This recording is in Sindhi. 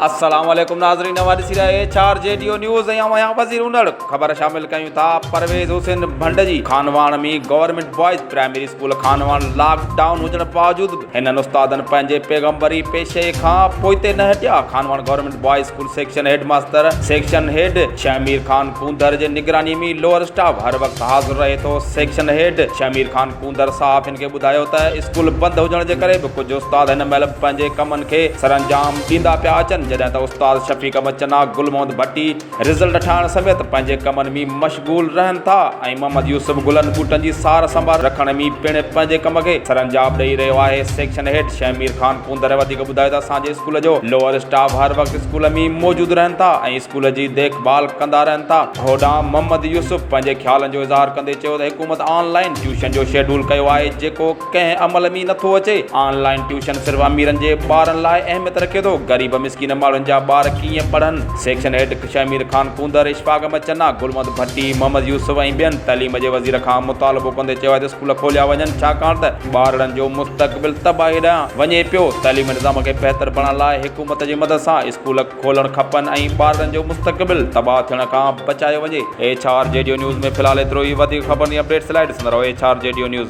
السلام عليڪم ناظرين اوهان ڏسي رهيا H R G D O news ۽ آئون آهيان وزير انڙ خبر شامل ڪيون ٿا پرويز حسين ڀنڊ جي Khanwan ۾ government boys primary school Khanwan lockdown هجڻ باوجود به هنن استادن پنهنجي پيغمبري پيشي کان پوئتي نه هٽيا Khanwan government boys school section head master section head Shahmir Khan Kondhar جي نگراني ۾ لوئر اسٽاف هر وقت حاضر رهي ٿو سيڪشن هيڊ شهمير خان ڪونڌر صحافين کي ٻڌايو ته اسڪول بند هجڻ جي ڪري به ڪجهه استاد هن مهل به پنهنجي ڪمن کي سرانجام ڏيندا پيا اچن جڏهن ته استاد شفيق احمد چنا، گل محمد ڀٽي رزلٽ ٺاهڻ سميت پنهنجي ڪمن ۾ مشغول رهن ٿا ۽ محمد يوسف گلن ٻوٽن جي سار سنڀال رکڻ ۾ پڻ پنهنجي ڪم کي سرانجام ڏئي رهيو آهي. سيڪشن هيڊ شهمير خان ڪونڌر وڌيڪ ٻڌايو ته اسان جي اسڪول جو لوئر اسٽاف هر وقت اسڪول ۾ موجود رهن ٿا ۽ اسڪول جي ديک ڀال ڪندا رهن ٿا. هوڏانهن محمد يوسف پنهنجي خيالن جو اظهار ڪندي چيو ته حڪومت آن لائين ٽيوشن جو شيڊول ڪيو آهي جيڪو ڪنهن عمل ۾ نٿو اچي، آن لائين ٽيوشن صرف اميرن جي ٻارن لاء اهميت رکي ٿو، غريب مسڪين ماڻهن جا ٻار ڪيئن پڙهن، سيڪشن هيڊ شهمير خان ڪونڌر، اشفاق احمد چنا، گل محمد ڀٽي، محمد يوسف ۽ ٻين تعليم جي وزير کان مطالبو ڪندي چيو آهي ته اسڪول کوليا وڃن ڇاڪاڻ ته ٻارڙن جو مستقبل تباهي ڏانهن وڃي پيو، تعليمي نظام کي بهتر بڻائڻ لاء حڪومت جي مدد سان اسڪول کولڻ کپن ۽ ٻارڙن جو مستقبل تباهه ٿيڻ کان بچايو وڃي. H R G D O news ۾ في الحال ايترو ئي وڌيڪ خبرن ۽ اپڊيٽس لاء ڏسندا رهو H R G D O news.